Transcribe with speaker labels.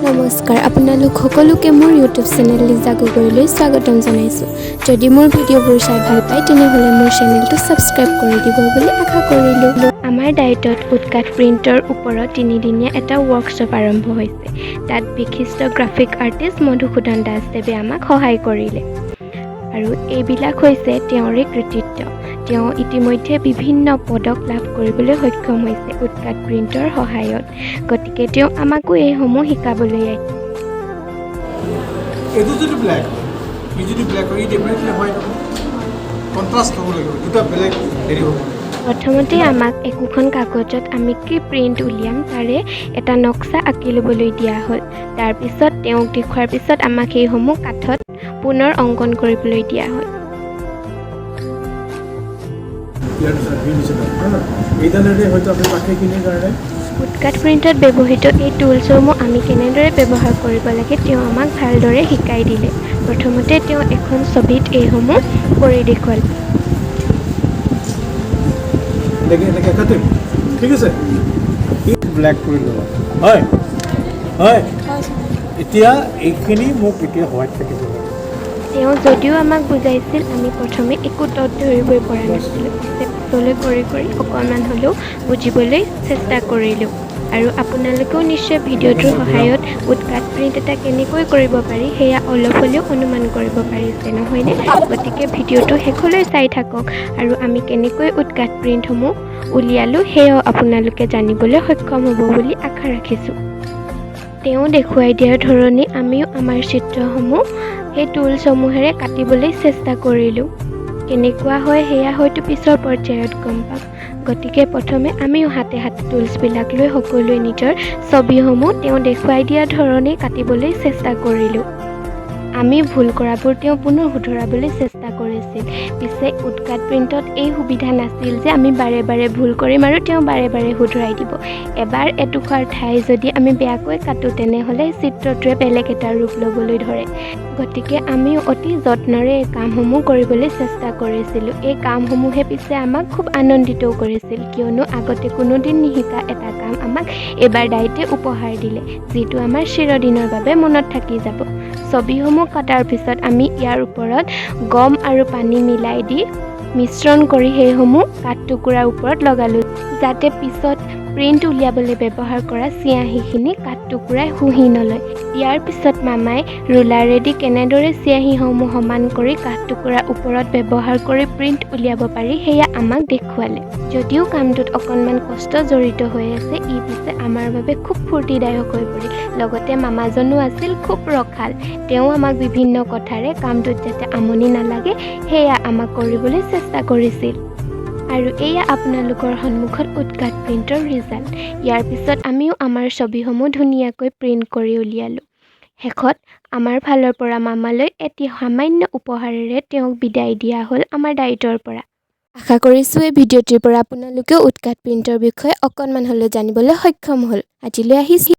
Speaker 1: নমস্কাৰ, আপোনালোক সকলোকে মোৰ ইউটিউব চেনেল লিজা গগৈলৈ স্বাগতম জনাইছোঁ। যদি মোৰ ভিডিঅ'বোৰ চাই ভাল পায়, তেনেহ'লে মোৰ চেনেলটো ছাবস্ক্ৰাইব কৰি দিব বুলি আশা কৰিলোঁ। আমাৰ ডায়েটত উডকাট প্ৰিণ্টৰ ওপৰত তিনিদিনীয়া এটা ৱৰ্কশ্বপ আৰম্ভ হৈছে। তাত বিশিষ্ট গ্ৰাফিক আৰ্টিষ্ট মধুসূদন দাসদেৱে আমাক সহায় কৰিলে আৰু এইবিলাক হৈছে তেওঁৰে কৃতিত্ব। তেওঁ ইতিমধ্যে বিভিন্ন পদক লাভ কৰিবলৈ সক্ষম হৈছে উডকাট প্ৰিণ্টৰ সহায়ত। গতিকে তেওঁ আমাকো এইসমূহ শিকাবলৈ আহে।
Speaker 2: এইটো যদি ব্লেক হয়, ই যদি ব্লেক হয়, ই ডেফিনেটলি হোৱাইট হ'ব। কণ্ট্ৰাষ্ট হ'ব লাগিব, দুটা বেলেগ হেৰি হ'ব লাগিব।
Speaker 1: প্ৰথমতে আমাক একোখন কাগজত আমি কি প্ৰিণ্ট উলিয়াম, তাৰে এটা নক্সা আঁকি ল'বলৈ দিয়া হ'ল। তাৰপিছত তেওঁক দেখুওৱাৰ পিছত আমাক সেইসমূহ কাঠত পুনৰ অংকন কৰিবলৈ দিয়া হ'ল।
Speaker 2: ইয়াৰ নিচিনা, ভিৰ নিচিনা হা। এইডালেৰে হয়তো আপুনি পাখিখিনিৰ কাৰণে।
Speaker 1: উডকাট প্ৰিণ্টত ব্যৱহৃত এই টুলছসমূহ আমি কেনেদৰে ব্যৱহাৰ কৰিব লাগে, তেওঁ আমাক ভালদৰে শিকাই দিলে। প্ৰথমতে তেওঁ এখন ছবিত এইসমূহ কৰি দেখুৱালে।
Speaker 2: এনেকৈ এনেকৈ কাটিম, ঠিক আছে? ব্লেক কৰি ল'বা। হয় হয় এতিয়া এইখিনি মোক এতিয়া হোৱাইট থাকিব লাগে।
Speaker 1: তেওঁ যদিও আমাক বুজাইছিল, আমি প্ৰথমে একো তত ধৰিবই পৰা নাছিলোঁ। পিছে পিছলৈ কৰি কৰি অকণমান হ'লেও বুজিবলৈ চেষ্টা কৰিলোঁ আৰু আপোনালোকেও নিশ্চয় ভিডিঅ'টোৰ সহায়ত উডকাট প্ৰিণ্ট এটা কেনেকৈ কৰিব পাৰি, সেয়া অলপ হ'লেও অনুমান কৰিব পাৰিছে, নহয়নে? গতিকে ভিডিঅ'টো শেষলৈ চাই থাকক আৰু আমি কেনেকৈ উডকাট প্ৰিণ্টসমূহ উলিয়ালোঁ, সেয়াও আপোনালোকে জানিবলৈ সক্ষম হ'ব বুলি আশা ৰাখিছোঁ। তেওঁ দেখুৱাই দিয়াৰ ধৰণে আমিও আমাৰ চিত্ৰসমূহ সেই টুলছসমূহেৰে কাটিবলৈ চেষ্টা কৰিলোঁ। কেনেকুৱা হয়, সেয়া হয়তো পিছৰ পৰ্যায়ত গম পাম। গতিকে প্ৰথমে আমিও হাতে হাতে টুলছবিলাক লৈ সকলোৱে নিজৰ ছবিসমূহ তেওঁ দেখুৱাই দিয়া ধৰণেই কাটিবলৈ চেষ্টা কৰিলোঁ। আমি ভুল কৰাবোৰ তেওঁ পুনৰ শুধৰাবলৈ চেষ্টা কৰিছিল। পিছে উডকাট প্ৰিণ্টত এই সুবিধা নাছিল যে আমি বাৰে বাৰে ভুল কৰিম আৰু তেওঁ বাৰে বাৰে শুধৰাই দিব। এবাৰ এটুকুৰা ঠাই যদি আমি বেয়াকৈ কাটোঁ, তেনেহ'লে চিত্ৰটোৱে বেলেগ এটা ৰূপ ল'বলৈ ধৰে। গতিকে আমিও অতি যত্নৰে এই কামসমূহ কৰিবলৈ চেষ্টা কৰিছিলোঁ। এই কামসমূহে পিছে আমাক খুব আনন্দিতও কৰিছিল, কিয়নো আগতে কোনোদিন নিশিকা এটা কাম আমাক এইবাৰ ডাইটে উপহাৰ দিলে, যিটো আমাৰ চিৰদিনৰ বাবে মনত থাকি যাব। ছবিসমূহ কটাৰ পিছত আমি ইয়াৰ ওপৰত গম আৰু পানী মিলাই দি মিশ্ৰণ কৰি সেইসমূহ কাঠ টুকুৰাৰ ওপৰত লগালোঁ, যাতে পিছত প্ৰিণ্ট উলিয়াবলৈ ব্যৱহাৰ কৰা চিয়াঁহীখিনি কাঠ টুকুৰাই শুহি নলয়। ইয়াৰ পিছত মামাই ৰুলাৰেদি কেনেদৰে চিয়াঁহীসমূহ সমান কৰি কাঠ টুকুৰাৰ ওপৰত ব্যৱহাৰ কৰি প্ৰিণ্ট উলিয়াব পাৰি, সেয়া আমাক দেখুৱালে। যদিও কামটোত অকণমান কষ্ট জড়িত হৈ আছে, ই পিছে আমাৰ বাবে খুব ফূৰ্তিদায়ক হৈ পৰিল। লগতে মামাজনো আছিল খুব ৰসাল। তেওঁ আমাক বিভিন্ন কথাৰে কামটোত যাতে আমনি নালাগে, সেয়া আমাক কৰিবলৈ চেষ্টা কৰিছিল। আৰু এয়া আপোনালোকৰ সন্মুখত উডকাট প্ৰিণ্টৰ ৰিজাল্ট। ইয়াৰ পিছত আমিও আমাৰ ছবিসমূহ ধুনীয়াকৈ প্ৰিণ্ট কৰি উলিয়ালোঁ। শেষত আমাৰ ফালৰ পৰা মামালৈ এটি সামান্য উপহাৰেৰে তেওঁক বিদায় দিয়া হ'ল আমাৰ ডায়েটৰ পৰা। আশা কৰিছোঁ, এই ভিডিঅ'টিৰ পৰা আপোনালোকেও উডকাট প্ৰিণ্টৰ বিষয়ে অকণমান হ'লেও জানিবলৈ সক্ষম হ'ল। আজিলৈ আহিছোঁ।